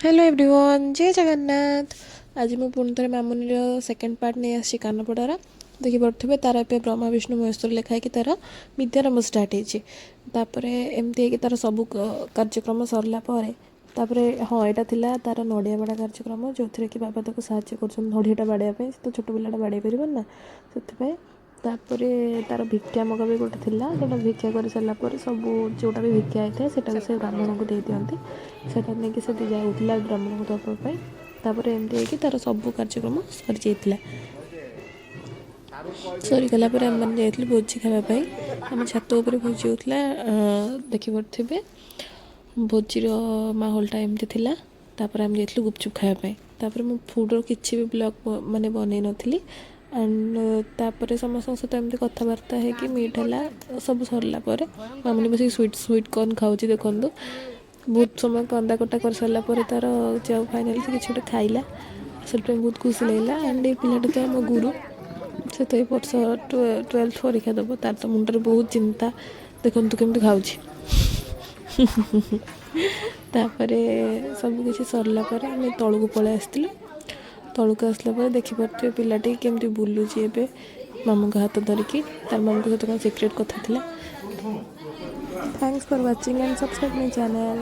Hello everyone, ଜୟ ଜଗନ୍ନାଥ। ଆଜି ମୁଁ ପୁଣି ଥରେ ମାମୁନିର ସେକେଣ୍ଡ ପାର୍ଟ ନେଇ ଆସିଛି କାନପଡ଼ାର। ଦେଖିପାରୁଥିବେ, ତାର ଏବେ ବ୍ରହ୍ମା, ବିଷ୍ଣୁ, ମହେଶ୍ୱର ଲେଖା ହେଇକି ତାର ବିଦ୍ୟାରମ୍ଭ ଷ୍ଟାର୍ଟ ହେଇଛି। ତାପରେ ଏମିତି ହେଇକି ତାର ସବୁ କାର୍ଯ୍ୟକ୍ରମ ସରିଲା ପରେ, ତାପରେ ହଁ, ଏଇଟା ଥିଲା ତାର ନଡ଼ିଆ ବାଡ଼ା କାର୍ଯ୍ୟକ୍ରମ, ଯେଉଁଥିରେ କି ବାବା ତାକୁ ସାହାଯ୍ୟ କରୁଛନ୍ତି ନଡ଼ିଆଟା ବାଡ଼େଇବା ପାଇଁ। ସେ ତ ଛୋଟ ପିଲାଟା, ବାଡ଼େଇ ପାରିବନି ନା, ସେଥିପାଇଁ। ତାପରେ ତାର ଭିକ୍ଷା ମଗା ବି ଗୋଟେ ଥିଲା। ସେଇଟା ଭିକ୍ଷା କରିସାରିଲା ପରେ ସବୁ ଯେଉଁଟା ବି ଭିକ୍ଷା ହେଇଥାଏ, ସେଇଟାକୁ ସେ ବ୍ରାହ୍ମଣଙ୍କୁ ଦେଇଦିଅନ୍ତି। ସେଇଟା ନେଇକି ସେଠି ଯାଉଥିଲା ବ୍ରାହ୍ମଣଙ୍କୁ ଦେବା ପାଇଁ। ତାପରେ ଏମିତି ହେଇକି ତାର ସବୁ କାର୍ଯ୍ୟକ୍ରମ ସରିଯାଇଥିଲା। ସରିଗଲା ପରେ ଆମେମାନେ ଯାଇଥିଲୁ ଭୋଜି ଖାଇବା ପାଇଁ। ଆମ ଛାତ ଉପରେ ଭୋଜି ହେଉଥିଲା, ଦେଖିପାରୁଥିବେ। ଭୋଜିର ମାହୋଲଟା ଏମିତି ଥିଲା। ତାପରେ ଆମେ ଯାଇଥିଲୁ ଗୁପଚୁପ୍ ଖାଇବା ପାଇଁ। ତାପରେ ମୁଁ ଫୁଡ଼ର କିଛି ବି ବ୍ଲଗ୍ ମାନେ ବନେଇ ନଥିଲି। ଆଣ୍ଡ ତାପରେ ସମସ୍ତଙ୍କ ସହିତ ଏମିତି କଥାବାର୍ତ୍ତା ହେଇକି ମିଟ୍ ହେଲା। ସବୁ ସରିଲା ପରେ ମାମୁନି ବସିକି ସୁଇଟ୍ ସୁଇଟ୍ କର୍ନ ଖାଉଛି, ଦେଖନ୍ତୁ। ବହୁତ ସମୟ କନ୍ଦା କଟା କରିସାରିଲା ପରେ ତାର ଯାଉ ଫାଇନାଲି ସେ କିଛି ଗୋଟେ ଖାଇଲା, ସେଥିପାଇଁ ବହୁତ ଖୁସି ଲାଗିଲା। ଆଣ୍ଡ ଏ ପିଲାଟା ତ ଆମ ଗୁରୁ। ସେ ତ ଏ ବର୍ଷ 12th ପରୀକ୍ଷା ଦେବ। ତାର ତ ମୁଣ୍ଡରେ ବହୁତ ଚିନ୍ତା। ଦେଖନ୍ତୁ କେମିତି ଖାଉଛି। ତାପରେ ସବୁ କିଛି ସରିଲା ପରେ ଆମେ ତଳକୁ ପଳେଇ ଆସିଥିଲୁ। ତଳକୁ ଆସିଲା ପରେ ଦେଖିପାରୁଥିବେ ପିଲାଟି କେମିତି ବୁଲୁଛି ଏବେ ମାମୁଁଙ୍କ ହାତ ଧରିକି। ତାର ମାମୁଁଙ୍କ ସହିତ କ'ଣ ସିକ୍ରେଟ୍ କଥା ଥିଲା। Thanks for watching and subscribe my channel.